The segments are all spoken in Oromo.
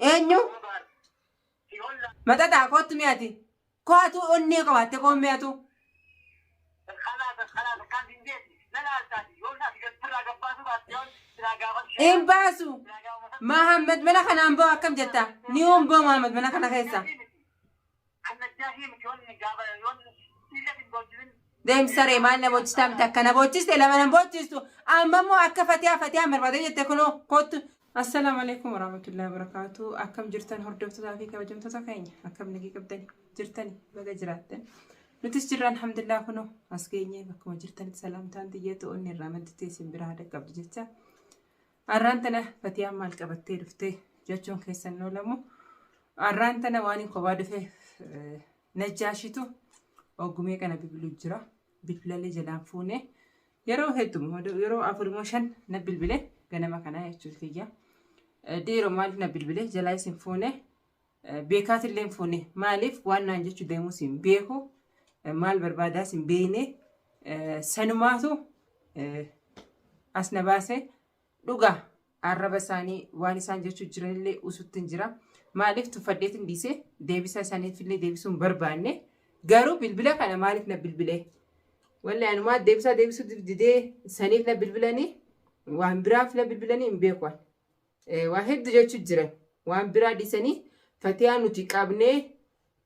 Eenyu? Maxaxaa kootu mi'aati. Koatu onnee qabaatte koo mi'atu. Hin baasu. Mahammed mana kanaan bahu akkam jetta? Ni hin bahu Mahammed mana kana keessa. Deem saree maal na boochistaa miti akka na boochiste lama na boochistu amma immoo akka fatiyaa fatiyaan barbaadee jette kunoo kottu. Assalaamu alaikum warahmatullahi wabarakatuh. Akkam jirtan hordoftootaa fi kabajamtoota keenya akkam nagii qabdani jirtani baga jiraattan. Nutis jirra alhamdulillah kunoo as geenye bakkuma jirtanitti salaamtaan xiyyeetu onni irraa madditee isin biraa dhaqqabdu jecha. Arraan tana fatiyaan maal qabattee dhufte jechuun keessan hin oolamu. Arraan tana waan hin kophaa dhufeef Najjaashitu oggumee kana bilbiluu jira. Bilbilalee jalaan fuune yeroo hedduu yeroo afur immoo shan na bilbile ganama kanaa jechuun kiyya. Dhiiroo maaliif na bilbile jalaa isin fuune beekaatillee hin fuune maaliif waan naan jechuu deemus hin beeku maal barbaadaas hin beekne sanumaatu as na baase. Dhugaa arraba isaanii waan isaan jechuu jiranillee usuttin jira. Maaliif tuffadheetin dhiise deebisa isaaniifillee deebisuu hin barbaanne. Garuu bilbila kana maaliif na bilbile? Walli anumaa deebisaa deebisuu didee saniif na bilbilanii waan biraaf na bilbilanii hin beeku. Waa hedduu jechuu jiran waan biraa dhiisanii fatiyaa nuti qabnee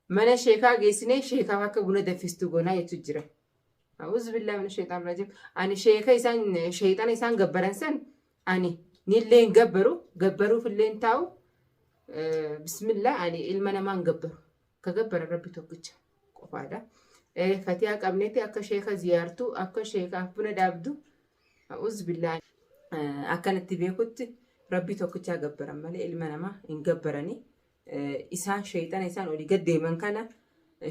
mana sheekaa geessinee sheekaaf akka buna danfistu goonaa jechuu jiran. A'uuzu billaahi mina sheexaan rajiim. Ani sheeka isaan sheexana isaan gabbaran san ani nillee hin gabbaru gabbaruuf illee hin taa'u. Bismillah ani ilma namaa hin gabbaru. Ka gabbaran rabbi tokkicha qofaadha. Fatiyaa qabneeti akka sheeka ziyaartu akka sheekaaf buna dhaabdu. A'uuzu billaahi. Akkanatti beekutti rabbi tokkichaa gabbaran malee ilma namaa hin gabbarani. Isaan sheeyxana isaan olii gad deeman kana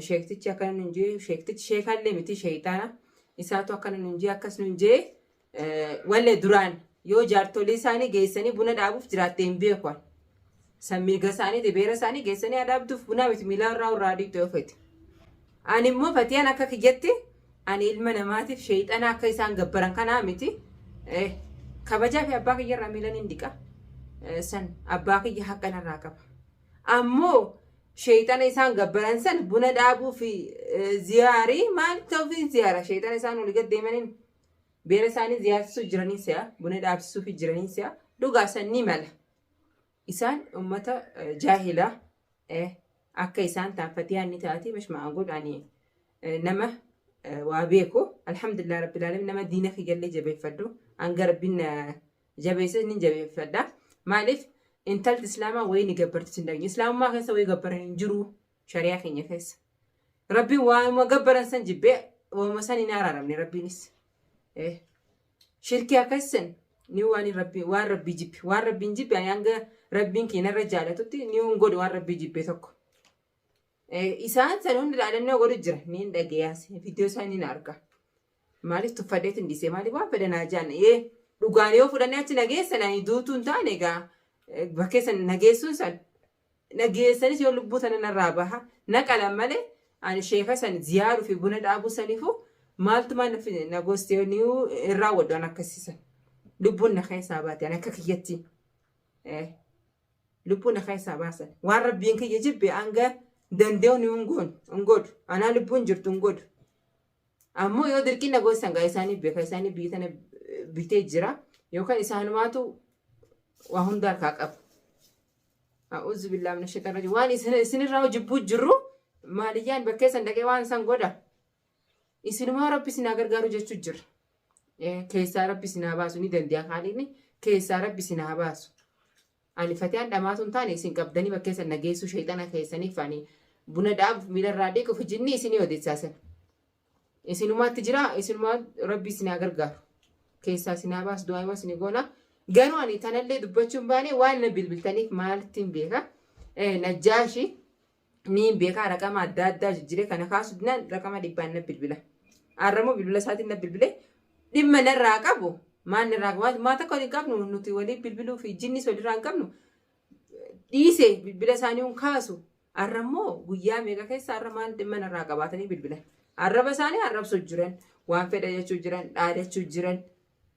sheektichi akkana nun jee sheektichi sheekallee miti sheeyxana isaatu akkana nun jee akkas nun jee wallee duraan yoo jaartolii isaanii geessanii buna dhaabuuf jiraatte hin beeku. San mirga isaanii beera isaanii geessanii haa dhaabduuf bunaa miti miilaa irraa irraa dhiibde yoo fete. Ani immoo fatiyaan akka kiyyatti ani ilma namaatiif sheeyxana akka isaan gabbaran kanaa miti. Kabajaa fi abbaa kiyya irraa miilan hin dhiqa. San abbaa kiyya haqa narraa qaba. Ammoo sheeyxana isaan gabbaran san buna dhaabuu fi ziyaarii maal ta'uuf ziyaara sheeyxana isaan olii gad deemaniin beera isaanii ziyaarsisuu jiranii si'a buna dhaabsisuu fi jiranii si'a dhugaa san ni mala. Isaan ummata jaahila akka isaan ta'an fatiyaan ni taati mashma'an godhu ani nama waa beeku alhamdulillah rabbil alamin nama diina kiyyallee jabeeffadhu hanga rabbiin jabeesse ni jabeeffadha maaliif intalti islaamaa wayii ni gabbarti sin dhageenye islaamummaa keessa wayii gabbaran hin jiru shari'aa keenya keessa rabbiin waanuma gabbaran san jibbee waanuma san hin araaramne rabbiinis Shirkii akkas san ni waan rabbi waan rabbii jibbe waan rabbiin jibbe ani hanga rabbiin kee narra jaalatutti ni hin godhu waan rabbii jibbe tokko. Isaan san hundi dhaadannoo godhu jira ni hin dhageeyaas viidiyoo isaa ni arga. Maaliif tuffadheet hin dhiisee maaliif waan fedhan haa jaan ee dhugaan yoo fudhannee achi nageessan ani duutuu hin taane egaa bakkee san nageessuun san Na geessanis yoo lubbuu tana narraa baha na qalan malee ani sheeka san ziyaaruu fi buna dhaabuu saniifuu maaltumaa na fi- na goste niu hin raawwadhu an akkasii san. Lubbuun na keessaa baate an akka kiyyatti. Eh, Lubbuu na keessaa baasan. Waan rabbiin kiyya jibbe hanga danda'u ni hin goonu hin godhu. Anaa lubbuun jirtu hin godhu. Ammoo yoo dirqiin na goossan gaa isaanii beeka isaanii biyya tana bitee jira yookaan isaanumaatu waa hunda harkaa qabu. A'uuzu billaahi mina shayxaan rajiim. Waan isin isinirraa jibbuu jirru maaliyyaan bakkee san dhaqee waan san godha. Isinumaa rabbi isin haa gargaaru jechuu jirra. Keessaa rabbi isin haa baasu ni danda'a haaliqni keessaa rabbi isin haa baasu. Ani fatiyaan dhamaatu hin taane isin qabdanii bakkee san nageessuu shayxana keessaniif ani buna dhaabuuf miilarraa dhiquuf jinni isinii odeessaa san. Isinumaatti jira isinumaa rabbi isin haa gargaaru. Keessaa isin haa baasu du'aa isin goona. Garuu ani tanallee dubbachuu hin baane waan na bilbiltaniif maalitti hin beeka. Najjaashi ni hin beeka raqama adda addaa jijjiiree kana kaasu dinaan raqama dhibbaan na bilbila. Arramoo bilbila isaatiin na bilbile dhimma narraa qabu maal narraa qabu maa takka waliin qabnu nuti walii bilbiluu fi jinnis walirraa hin qabnu dhiise bilbila isaanii hin kaasu Arra immoo guyyaa meeqa keessa arra maal dhimma narraa qabaatanii bilbilan. Arraba isaanii arrabsuu jiran, waan fedha jechuu jiran, dhaadachuu jiran.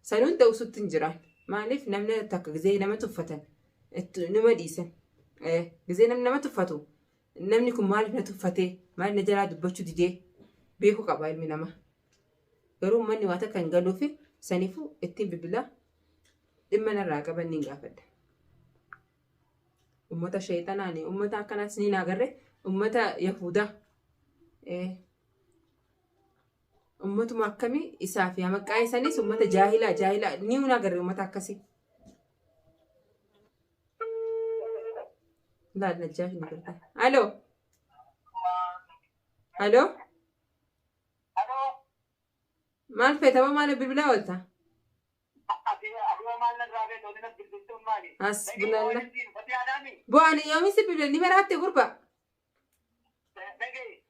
San hunda usutti hin jiran. Maaliif namni takka gizee nama tuffatan. Numa dhiisan. Gizee namni nama tuffatu namni kun maaliif na tuffatee maaliif na jalaa dubbachuu didee beekuu qaba ilmi namaa. Garuu uummanni waa takka hin galuufi saniifuu ittiin bilbilaa dhimma narraa qaban niin gaafadha. Ummata sheexanaani ummata akkanaas niin agarre ummata yahudaa. Ummatuma akkamii isaa fi maqaa isanis ummata jaahilaa jaahilaa ni hin agarre ummata akkasii. Laal najjaash ni gargaara. Aloo. Aloo. Maal feetama maal bilbilaa oolta? Hasbunallah. Bo'ani yoomi si bilbila ni maraatte gurba.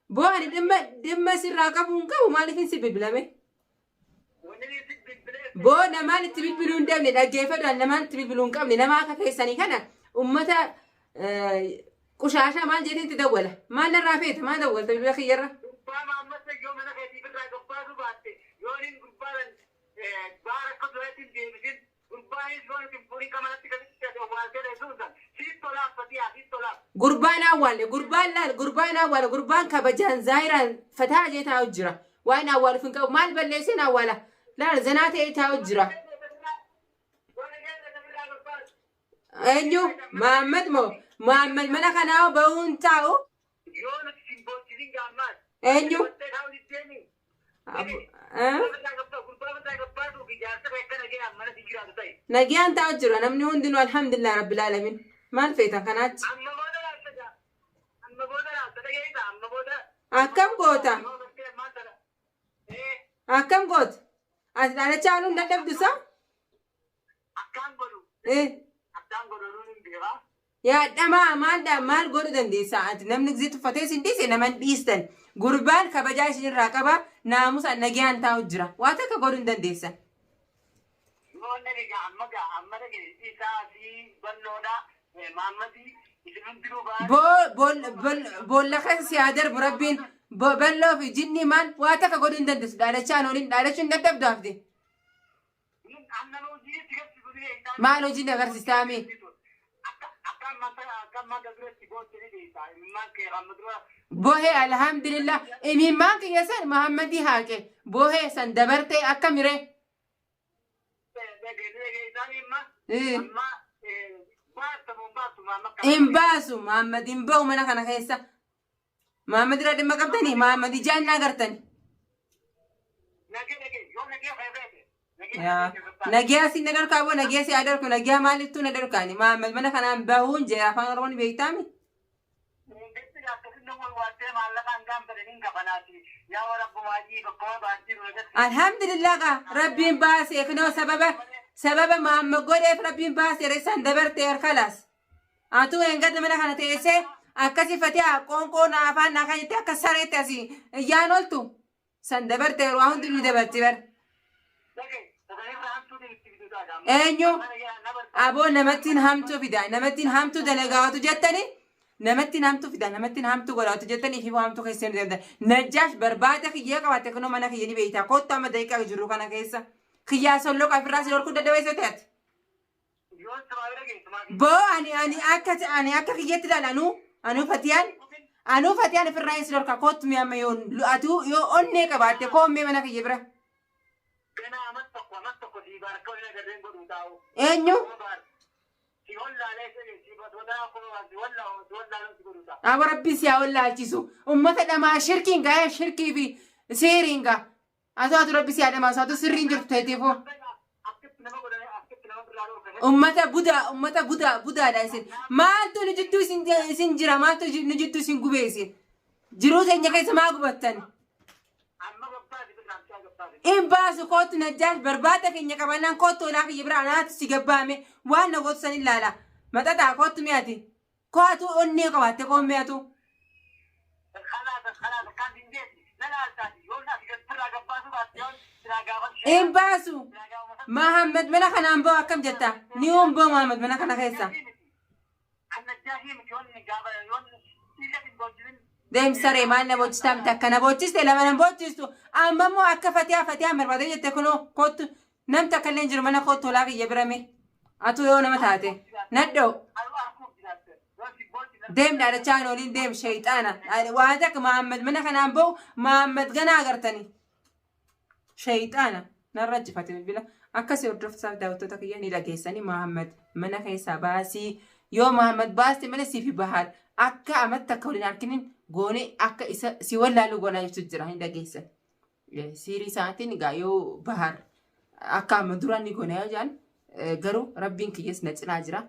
Bo'ani dhimma dhimma sirraa qabu hin qabu maaliif si bilbilame? Boo namaan itti bilbiluu hin deemne dhaggeeffadhaan namaan itti bilbiluu hin qabne nama akka keessanii kana ummata qushaashaa maal jeetiin itti dawwala? Maal narraa feeta? Maal dawwalta bilbila kiyyarra? Gurbaa Maammadsa yoo mana keetii irraa gabbaasuu baatte yooniin gurbaalan baara akka duraatti hin deebisin gurbaanis yoo nuti furii qamanatti gaditti ati awwaaltee dheessuun san siit tolaaf fatiyaa siit tolaaf. Gurbaan awwaalle gurbaan laal gurbaan awwaale gurbaan kabajaan zaayiraan fataa jee taa'u jira. Waan awwaaluuf hin qabu maal balleesseen awwaala laal zanaa ta'ee taa'u jira. Eenyu Mahammad moo Mahammad mana kanaa bahuun taa'u Yoo nuti sin boonchisin gaammaas. Eenyu? Taa'u diddeemi. Nagayaan taa'u jira namni hundinuu alhamdulillah rabbil alamin maal feetan kanaachi. Akkam goota? Akkam goota? Ati dhaadachaa ooluu hin dadhabdu sa? Yaa dhamaa maal dha maal godhuu dandeessa ati namni gisee tuffatee isin dhiise nama hin dhiistan gurbaan kabajaa isin irraa qaba naamusaan nagayaan taa'u jira waa takka godhuu hin dandeessan. Boolla keessa si haa darbu rabbiin balloo fi jinni maal waa takka godhuu hin dandeessu dhaadachaa ooliin dhaadachuu hin dadhabdu hafte. Maal hojiin agarsiistaa mee? Bohee alhamdulillah imimmaan kiyya san Muhammadii haaqe bohee san dabartee akka miree. Hin baasu Muhammad hin bahu mana kana keessa. Muhammad irraa dhimma qabdanii Muhammad ijaan na agartani. Nagiyaa si na dhorkaa boo nagiyaa si haa dhorku nagiyaa maalittuu na dhorkaani Muhammad mana kanaan bahuun jira afaan Oromoon beektaami. Alhamdulillah gaa rabbiin baasee kunoo sababa sababa Muhammad godheef rabbiin baasee reessaan dabartee harkalaas. Atuu eengada mana kana teessee akkasi fatiha qoonqoo na afaan naa kan jettee akka sareetti asii iyyaan ooltu san dabarte waa hundi ni dabarti bar. Eenyu aboo namattiin hamtuu fida namattiin hamtuu dalagaatu jettani namattiin hamtuu fida namattiin hamtuu godhaatu jettanii fi hamtuu keessa hin deemtan. Najjaash barbaada kiyyee qabaatte kunoo mana kiyya ni beektaa kottu amma daqiiqaa jirru kana keessa kiyyaa solloqa ofirraa si dhorkuu dadhabeessa ta'etti. Boo ani ani akka ani akka kiyyatti ilaala anuu anuu fatiyaan anuu fatiyaan ofirraa hin si dhorka kottu mee amma yoo atuu yoo onnee qabaatte koommee mana kiyya bira. Eenyu? Aba rabbi si haa wallaalchisu. Ummata dhamaa shirkiin gaa shirkii fi siiriin gaa. Atu atu rabbi si haa dhamaasu atu sirriin jirtu teetiifuu. Ummata budaa ummata budaa budaadha isin. Maaltu nu jidduu isin isin jira maaltu nu jidduu isin gubee isin. Jiruu teenya keessa maa gubattan? In baasu kootu najjaash barbaada keenya qabannaan kootu olaa kiyya bira anaatu si gabbaame waan na gootu san ilaala. Maxaxaa kootu mi'ati. Kootu onnee qabaatte koon mi'atu. In baasu. Mahammed mana kanaan bahu akkam jetta? Ni uun bahu Mahammed mana kana keessa. Deem saree maal na boochistaa miti akka na boochiste lama na boochistu amma immoo akka fatiyaa fatiyaa barbaadee jette kunoo kottu nam takka illee hin jiru mana kottu olaa kiyya bira mee atuu yoo nama taate. Nadhoo. Deem dhaadachaa ooliin deem shayxaana. Waan takka Mahammad mana kanaan bahu Mahammad ganaa agartanii. Shayxaana narra jifate bilbila. Akkasii hordoftoota daawwattoota kiyya ni dhageessanii Mahammad mana keessaa baasii yoo Mahammad baaste malee siifi bahaar akka amatti akka waliin harkiniin goonee akka isa si wallaaluu goonaa jechuun jira hin dhageessan. Siirii isaatiin egaa yoo bahaar akka amma duraan ni goona yoo jedhan garuu rabbiin kiyyas na cinaa jira.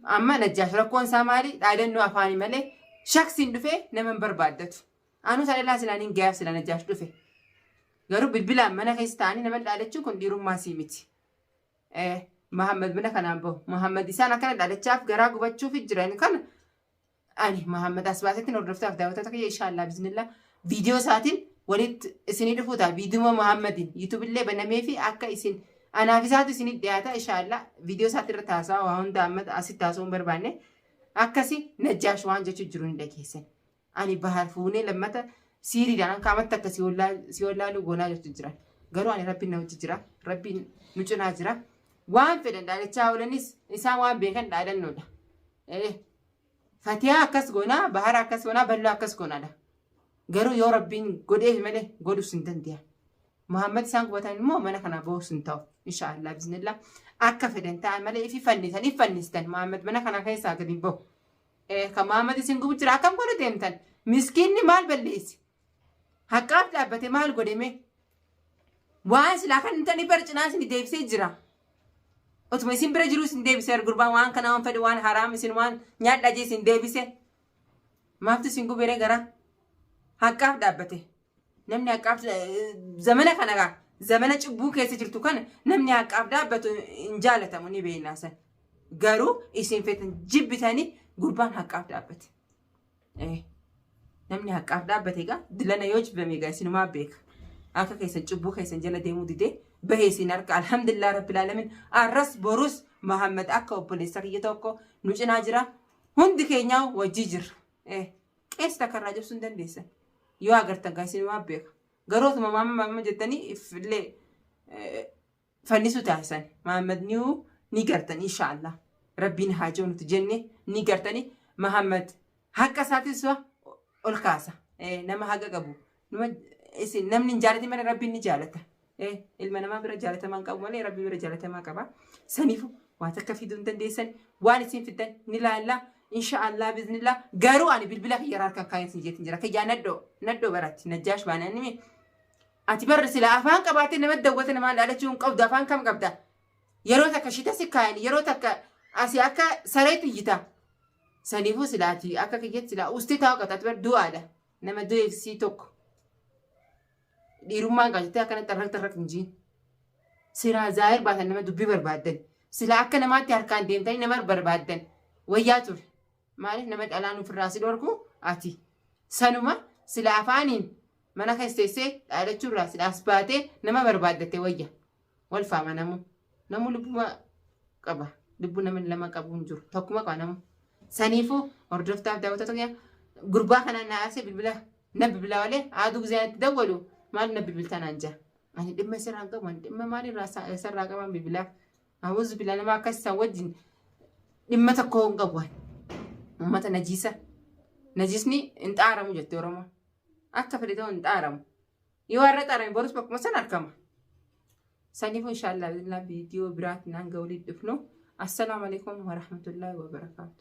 Amma Najjaash rakkoon isaa maali? Dhaadannoo afaanii malee shaksiin dhufee nama hin barbaaddatu. Anuu isaa silaa niin gayaaf sila Najjaash dhufe. Garuu bilbilaan mana keessa taa'anii nama dhaadachuun kun dhiirummaa sii miti. Mahammad mana kanaan bahu. Mahammad isaan akkana dhaadachaaf garaa gubachuuf jiran kana ani Mahammad as baasetti hordoftaaf daawwattoota kiyya inshaallah bismillah viidiyoo isaatiin walitti isinii dhufuu ta'a. Viidiyoo Mahammadin yuutuubillee banamee fi akka isin anaaf isaatu isinii dhiyaata inshaallah viidiyoo isaatti irra taasaa waa hunda amma asitti taasuu hin barbaanne akkasi Najjaash waan jechuu jiru hin dhageessan. Ani bahar fuunee lammata siiriidhaan akka amatti akka si wallaaluu goonaa jechuu jiran. Garuu ani rabbiin na wajji jira. Rabbiin nu cinaa jira. Waan fedhan dhaadachaa oolanis isaan waan beekan dhaadannoodha. Fatiyaa akkas goonaa, bahara akkas goonaa, balloo akkas goonaadha. Garuu yoo rabbiin godheef malee godhus hin dandeenya. Muhammad isaan gubatan immoo mana kanaa bahus hin ta'u. Inshaallah bismillah. Akka fedhan ta'an malee ifi fannisan if fannistan Muhammad mana kana keessaa gadi hin bahu. Kan Muhammad isin gubu jira akkam godhu deemtan? Miskiinni maal balleessi? Haqaaf dhaabbate maal godheme? Waan silaa kan hin ta'ne bara cinaa isin deebisee jira. Otuma isin bira jiruu isin deebisee gurbaan waan kana waan fedhe waan haraam isin waan nyaadhaa jee isin deebise. Maaftu isin gubere gara? Haqaaf dhaabbate. Namni haqaaf zamana kana gaa zamana cubbuu keessa jirtu kana namni haqaaf dhaabbatu hin jaalatamu ni beeknaa san. Garuu isin feetan jibbitanii gurbaan haqaaf dhaabbate. Namni haqaaf dhaabbate egaa dilana yoo jibbame egaa isinumaa beeka. Akka keessan cubbuu keessan jala deemuu didee bahee isin harka alhamdulillah rabbil alamin arras borus Muhammad akka obboleessa kiyya tokko nu cinaa jira. Hundi keenyaa wajjii jirra. Qeessa takka irraa jabsuu hin dandeessan. Yoo agartan gaa isinumaa beeka. Garuu otuma maama maama jettanii illee fannisuu taasisan. Muhammad niu ni gartan inshaallah. Rabbiin haa jiru nuti jenne ni gartani. Muhammad haqa isaatis ol kaasa. Nama haqa qabu. Isin namni hin jaalatin malee rabbiin ni jaalata. Ilma namaa bira jaalatamaa hin qabu malee rabbi bira jaalatamaa qaba. Saniifu waa takka fiduu hin dandeessan. Waan isin fiddan ni laalla. Inshaallah biiznillah. Garuu ani bilbila kiyya harkaan kaayeen isin jeetin jira. Kiyyaa nadhoo nadhoo baratti najjaash baanaan nimi. Ati barri sila afaan qabaattee nama dawwata namaan dhaadachuu hin qabdu afaan kam qabda? Yeroo takka shita si kaayan yeroo takka asii akka sareetti iyyita. Saniifuu sila ati akka kiyyatti sila ustee taa'u qabda ati bar du'aadha. Nama du'eef sii tokko. Dhiirummaan qabattee akkana xarraq xarraq hin jiin. Silaa zaahir baatan nama dubbii barbaaddan. Sila akka namaatti harkaan deemtanii nama barbaaddan. Wayyaa ture. Maaliif nama dhalaan ofirraa si dhorku ati. Sanuma sila afaaniin mana keessa teessee dhaadachuu irraa sila as baatee nama barbaaddatte wayya. Wal faama namu. Namu lubbuma qaba. Lubbuu nama lama qabu hin jiru. Tokkuma qaba namu. Saniifuu hordoftaaf daawwattoota kiyya gurbaa kanaan na aarsee bilbila na bilbilaa malee haaduu gisee itti dawwalu maal na bilbiltaa naan jaa. Ani dhimma isarraa hin qabu. Ani dhimma maalirraa isarraa qaban bilbilaaf. Awuzu bilaa nama akkas isaan wajjin dhimma tokko hin qabu. Uummata najiisa. Najiisni hin xaaramu jette Oromoon. Akka fedhe ta'u hin xaaramu. Yoo har'a xaarame borus bakkuma sana argama. Saniifuu inshaallah viidiyoo biraatiin hanga walitti dhufnu. Assalaamu alaikum warahmatullahi wabarakaatu.